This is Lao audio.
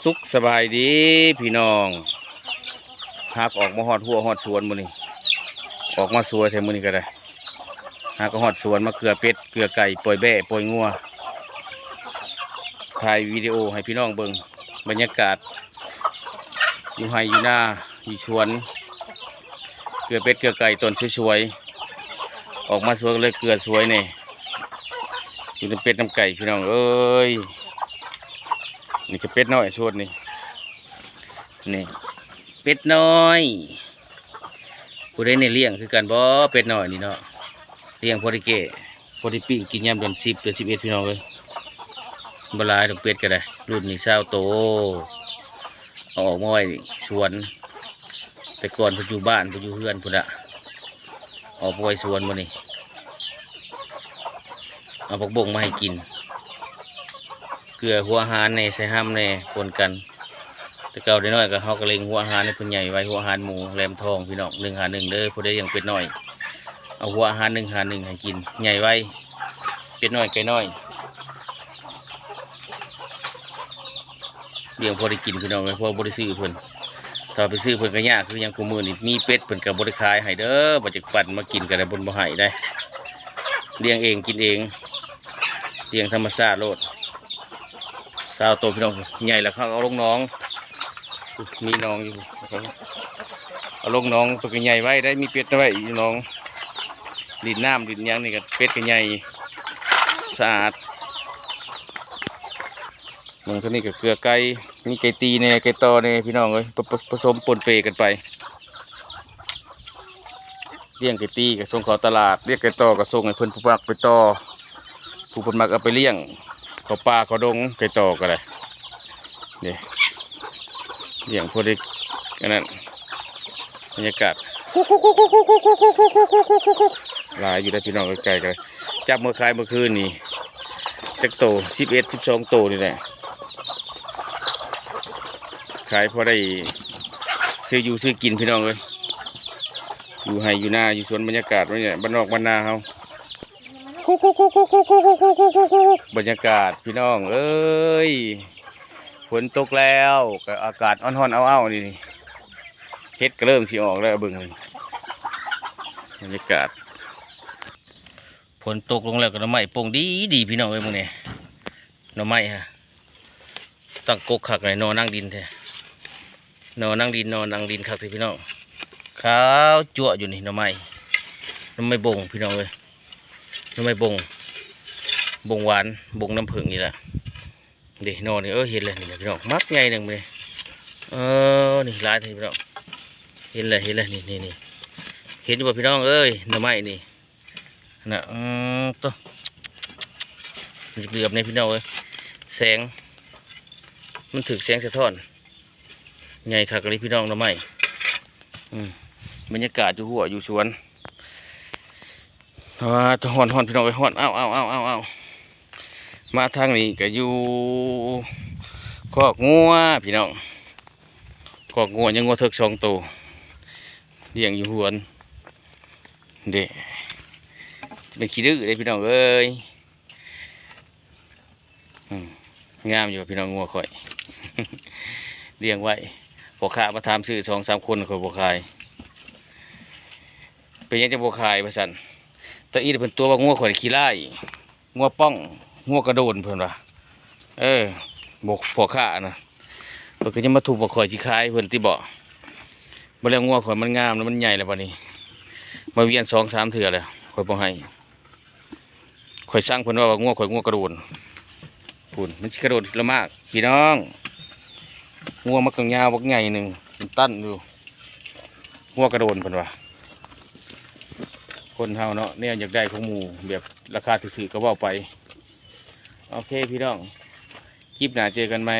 ສຸກສະບາຍດີພີ່ນ້ອງ, ຫາກອອກມາຮອດຮົ້ວຮອດສວນມື້ນີ້, ອອກມາສວຍແທ້ມື້ນີ້ກໍໄດ້. ຫາກະຮອດສວນມາເກືອເປັດເກືອໄກ່ ປ່ອຍແບ້ປ່ອຍງົວ, ຖ່າຍວິດີໂອໃຫ້ພີ່ນ້ອງເບິ່ງບັນຍາກາດຢູ່ໄຮ່ຢູ່ນາຢູ່ສວນ. ເກືອເປັດເກືອໄກ່ຕອນສວຍໆ, ອອກມາສວຍກໍເລີຍເກືອສວຍແດ່, ຢູ່ນຳເປັດນຳໄກ່ພີ່ນ້ອງເອີຍ. ນີ້ກໍເປັດນ້ອຍໂຊດນີ້, ນີ້ເປັດນ້ອຍ. ຜູ້ໃດນີ້ລ້ຽງຄືກັນບໍ່ ເປັດນ້ອຍນີ້ເນາະ? ລ້ຽງພໍໄດ້ແກ້ ພໍໄດ້ປີ້ງກິນຍາມເດືອນສິບ ເດືອນສິບເອັດ ພີ່ນ້ອງເອີຍ. ບໍ່ຫຼາຍດອກເປັດກໍໄດ້, ລຸ້ນນີ້ຊາວໂຕ, ເອົາອອກມາໄວ້ສວນ. ແຕ່ກ່ອນເພິ່ນຢູ່ບ້ານ ເພິ່ນຢູ່ເຮືອນພຸ້ນລະ, ອອກມາໄວ້ສວນມື້ນີ້. ເອົາຜັກບົ້ງມາໃຫ້ກິນ, ເກືອຫົວຫານແດ່ ໃສ່ຮຳແດ່ ປົນກັນ. ແຕ່ເກົ່າເດັກນ້ອຍກໍ ເຮົາກໍເລັງຫົວອາຫານໃຫ້ເພິ່ນໃຫຍ່ໄວ, ຫົວອາຫານໝູແຫຼມທອງພີ່ນ້ອງ ໜຶ່ງຫ້າໜຶ່ງເດີ. ຜູ້ໃດລ້ຽງເປັດນ້ອຍ ເອົາຫົວອາຫານໜຶ່ງຫ້າໜຶ່ງໃຫ້ກິນ ໃຫຍ່ໄວ, ເປັດນ້ອຍໄກ່ນ້ອຍ. ລ້ຽງພໍໄດ້ກິນພີ່ນ້ອງເອີຍ, ເພາະບໍ່ໄດ້ຊື້ເພິ່ນ. ຖ້າໄປຊື້ເພິ່ນກໍຍາກ ຄືຫຍັງຄູ່ມື້ນີ້ມີເປັດເພິ່ນກໍບໍ່ໄດ້ຂາຍໃຫ້ເດີ, ບໍ່ຈັກປັ່ນມາກິນກໍໄດ້ ເພິ່ນບໍ່ໃຫ້ໄດ໋. ລ້ຽງເອງກິນເອງ, ລ້ຽງທຳມະຊາດໂລດ. ຊາວໂຕພີ່ນ້ອງ, ໃຫຍ່ແລ້ວເຂົາເອົາລົງໜອງ, ມີໜອງຢູ່, ເອົາລົງໜອງເພິ່ນກໍໃຫຍ່ໄວໄດ໋. ມີເປັດໄວ້ຢູ່ໜອງ, ຫຼິ້ນນ້ຳຫຼິ້ນຫຍັງນີ້ກໍເປັດກໍໃຫຍ່ສະອາດ. ເບິ່ງທາງນີ້ກໍເກືອໄກ່, ມີໄກ່ຕີແດ່ ໄກ່ຕໍ່ແດ່ ພີ່ນ້ອງເອີຍ, ປະ ປະ ປະສົມປົນເປກັນໄປ. ລ້ຽງໄກ່ຕີກໍສົ່ງເຂົ້າຕະຫຼາດ, ລ້ຽງໄກ່ຕໍ່ກໍສົ່ງໃຫ້ເພິ່ນຜູ້ມັກໄປຕໍ່, ຜູ້ເພິ່ນມັກເອົາໄປລ້ຽງເຂົ້າປ່າເຂົ້າດົງ. ໄກ່ຕໍ່ກໍໄດ້ເດ້, ລ້ຽງພໍໄດ້ອັນນັ້ນ. ບັນຍາກາດ ຫຼາຍຢູ່ເດ້ພີ່ນ້ອງເອີຍ, ໄກ່ກໍໄດ້. ຈັບມາຂາຍເມື່ອຄືນນີ້ ຈັກໂຕ ສິບເອັດ ສິບສອງໂຕນີ້ແຫຼະ, ຂາຍພໍໄດ້ຊື້ຢູ່ຊື້ກິນພີ່ນ້ອງເອີຍ. ຢູ່ໄຮ່ຢູ່ນາຢູ່ສວນ, ບັນຍາກາດມັນນີ້ແຫຼະ ບ້ານນອກບ້ານນາເຮົາ. ບັນຍາກາດພີ່ນ້ອງເອີຍ, ຝົນຕົກແລ້ວ ກໍອາກາດຮ້ອນໆ ອ້າວໆ ນີ້, ເຫັດກໍເລີ່ມຊິອອກແລ້ວ. ເບິ່ງນີ້ ບັນຍາກາດ ຝົນຕົກລົງແລ້ວກໍໜໍ່ໄມ້ປົ່ງດີໆ ພີ່ນ້ອງເອີຍ. ເບິ່ງນີ້ ໜໍ່ໄມ້ຮະ ຕັ້ງກົກຄັກເລີຍ, ໜໍ່ນັ່ງດິນແທ້, ໜໍ່ນັ່ງດິນ ໜໍ່ນັ່ງດິນຄັກແທ້ພີ່ນ້ອງ. ຂາວຈັ້ວຢູ່ນີ້ ໜໍ່ໄມ້, ໜໍ່ໄມ້ບົງພີ່ນ້ອງເອີຍ, ໜໍ່ໄມ້ບົງ, ບົງຫວານ, ບົງນ້ຳເຜິ້ງນີ້ແຫຼະ. ເດ້ ໜໍ່ນີ້ ເອີ ເຫັນແລ້ວນີ້ນະພີ່ນ້ອງ, ໝັກໃຫຍ່ໜຶ່ງນີ້. ເອີ ນີ້ຫຼາຍແທ້ພີ່ນ້ອງ, ເຫັນແລ້ວ ເຫັນແລ້ວ ນີ້ ນີ້ ນີ້ ເຫັນຢູ່ບໍ່ພີ່ນ້ອງເອີຍ? ໜໍ່ໄມ້ນີ້ນະ, ອືມ ໂຕ ມັນຈະເຫຼືອບແດ່ພີ່ນ້ອງເອີຍ, ແສງ ມັນຖືກແສງສະທ້ອນ. ໃຫຍ່ຄັກອີ່ຫຼີພີ່ນ້ອງ ໜໍ່ໄມ້. ອືມ ບັນຍາກາດຢູ່ຮົ້ວຢູ່ສວນ. ອ່າ ຮ້ອນໆ ພີ່ນ້ອງເອີຍ, ຮ້ອນ. ອ້າວ ອ້າວ ອ້າວ ອ້າວ ອ້າວ. ມາທາງນີ້ກໍຢູ່ຄອກງົວພີ່ນ້ອງ, ຄອກງົວ ຍັງງົວເຖິກສອງໂຕ ລ້ຽງຢູ່ເຮືອນເດ້. ເປັນຂີ້ດື້ເດ້ພີ່ນ້ອງເອີຍ. ອືມ ງາມຢູ່ພີ່ນ້ອງ ງົວຂ້ອຍ ລ້ຽງໄວ້. ພໍ່ຄ້າມາຖາມຊື້ສອງສາມຄົນ ຂ້ອຍບໍ່ຂາຍ. ເປັນຫຍັງຈັ່ງບໍ່ຂາຍ ວ່າຊັ້ນ. ຕາອີດເພິ່ນຕົວະວ່າງົວຂ້ອຍຂີ້ລ້າຍ, ງົວປ້ອງ, ງົວກະໂດນ ເພິ່ນວ່າ. ເອີ ບໍ່ ພໍ່ຄ້ານະ ເພິ່ນກໍຍັງມາທຸບວ່າຂ້ອຍຊິຂາຍເພິ່ນຕິເບາະ. ບໍ່ແລ້ວ ງົວຂ້ອຍມັນງາມແລ້ວ ມັນໃຫຍ່ແລ້ວ ບັດນີ້ມາວຽນສອງສາມເທື່ອແລ້ວ ຂ້ອຍບໍ່ໃຫ້. ຂ້ອຍສັ່ງເພິ່ນວ່າ ວ່າງົວຂ້ອຍງົວກະໂດນ. ພຸ້ນ ມັນຊິກະໂດດລະໝາກພີ່ນ້ອງ, ງົວມັນກໍຍາວບັກໃຫຍ່ໜຶ່ງ ມັນຕັນຢູ່, ງົວກະໂດນເພິ່ນວ່າ. ຄົນເຮົາເນາະ ແນວຢາກໄດ້ຂອງໝູ່ ແບບລາຄາຖືກໆ ກໍເວົ້າໄປ. ໂອເຄພີ່ນ້ອງ, ຄລິບໜ້າເຈີກັນໃໝ່.